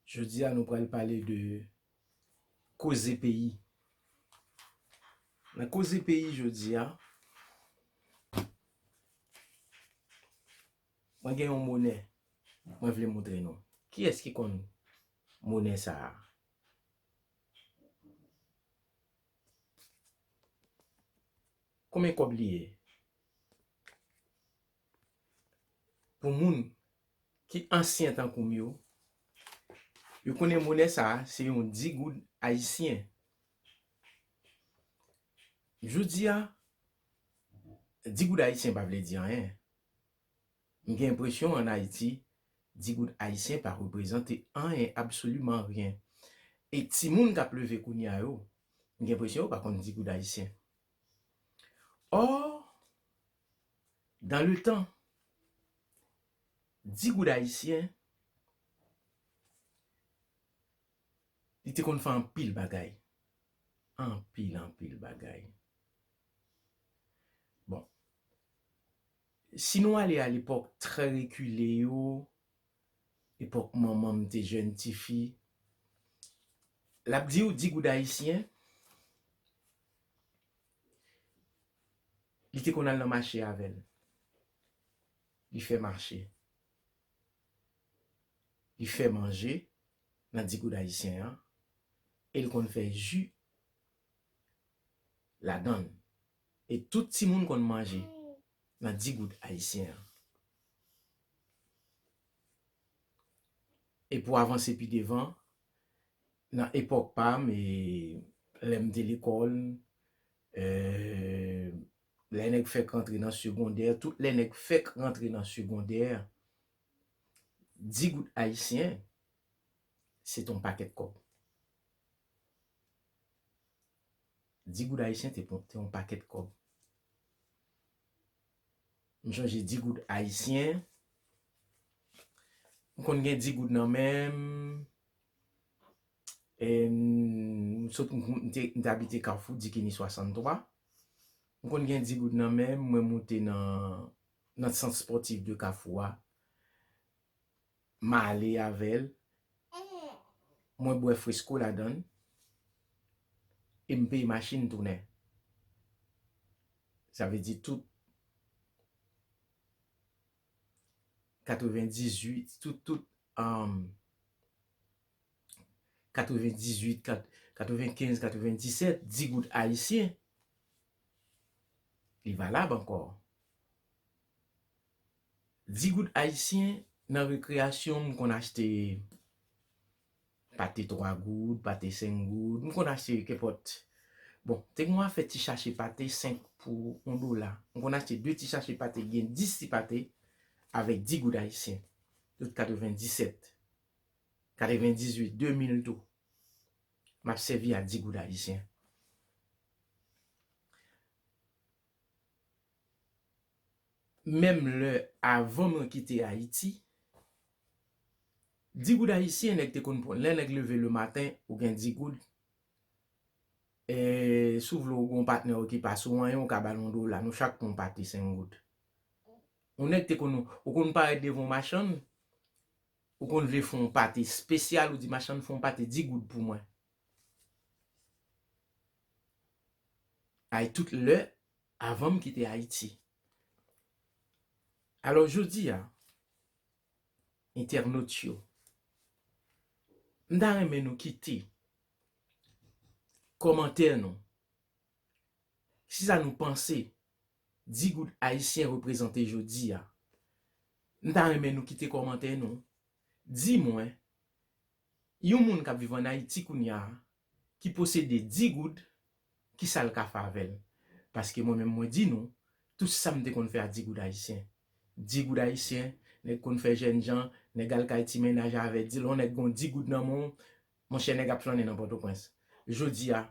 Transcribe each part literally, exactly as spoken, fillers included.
Jodi a, nou pral pale de koze peyi. Nan koze peyi jodi a, mwen gen yon monè mwen vle montre nou. Kiyès ki konn monè sa a? Konbyen kòb li ye? Pou moun ki ansyen tankou m yo, yo konnen monè sa a se yon di goud ayisyen. Jodi a, di goud ayisyen pa vle di anyen. M gen enpresyon ann Ayiti, di goud ayisyen pa reprezante anyen, absoliman ryen. E timoun k ap leve kounye a yo, m gen enpresyon yo pa konn di goud ayisyen. Or, dans le temps, di goud ayisyen, li te konn fè anpil bagay. Anpil, anpil bagay. Bon. Si nou ale a lepòk trè rekile yo, epòk manman m te jèn tifi, l ap di w di goud ayisyen, li te konn al nan mache avè l. Li fè mache. Li fè manje nan di goud ayisyen an, e l konn fè ji ladan l. E tout timoun konn manje nan di goud ayisyen an. E pou avanse pi devan, nan epòk pa m, e lè m te lekòl, e lè nèg fèk rantre nan segondè, tout lè nèg fèk rantre nan segondè, di goud ayisyen, se te yon pakèt kòb. Di goud ayisyen te pon-, te yon pakèt kòb. M chonje di goud ayisyen. M konn gen di goud nan men m. E m sot, m, m te, m te abite Kafou, Dikini swasanntwa. M konn gen di goud nan men m, mwen moute nan, nan sant spòtif de Kafou a. M ale avè l. Mwen bwè fresko ladan l. E m peye machin tounen. Sa vle di tout katrevendizuit, tout, tout, um, katrevendizuit, kat-, katrevenkenz, katrevendiset, di goud ayisyen, li valab ankò. Di goud ayisyen, nan rekreyasyon, m konn achte pate twa goud, pate senk goud, m konn achte kenpòt. Bon, te gen yon afè ti sachè pate senk pou yon dola. M konn achte de ti sachè pate, gen dis ti pate avèk di goud ayisyen. Tout katrevendiset, katrevendizuit, de mil tou. M ap sèvi a di goud ayisyen. Menm lè avan mwen kite Ayiti, di goud ayisyen nèg te konn pran. Lè nèg leve lematen, ou gen di goud. E si w vle w gen yon patnè w ki pa sou anyen, ou ka ba l yon dola. Nou chak pran yon pate senk goud. Yon nèg te konn, ou konn parèt devan yon machann, ou konn vle fè yon pate espesyal, ou di, "Machann, fè yon pate di goud pou mwen." Ay, tout lè avan m kite Ayiti. Alò, jodi a, entènot yo, m ta renmen nou kite kòmantè nou. Kisa nou panse di goud ayisyen reprezante jodi a? M ta renmen nou kite kòmantè nou. Di mwen, yon moun k ap viv ann Ayiti kounye a, ki posede di goud, kisa l ka fè avè l? Paske mwen menm mwen di nou, tout sa m te konn fè a di goud ayisyen. Di goud ayisyen, nèg konn fè jènjan, nèg al kay ti mennaj avè di l, yon nèg gon di goud nan men w, monchè nèg ap flannen nan Pòtoprens. Jodi a,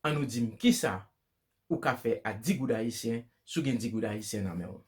an nou di m kisa ou ka fè a di goud ayisyen, si w gen di goud ayisyen nan men w.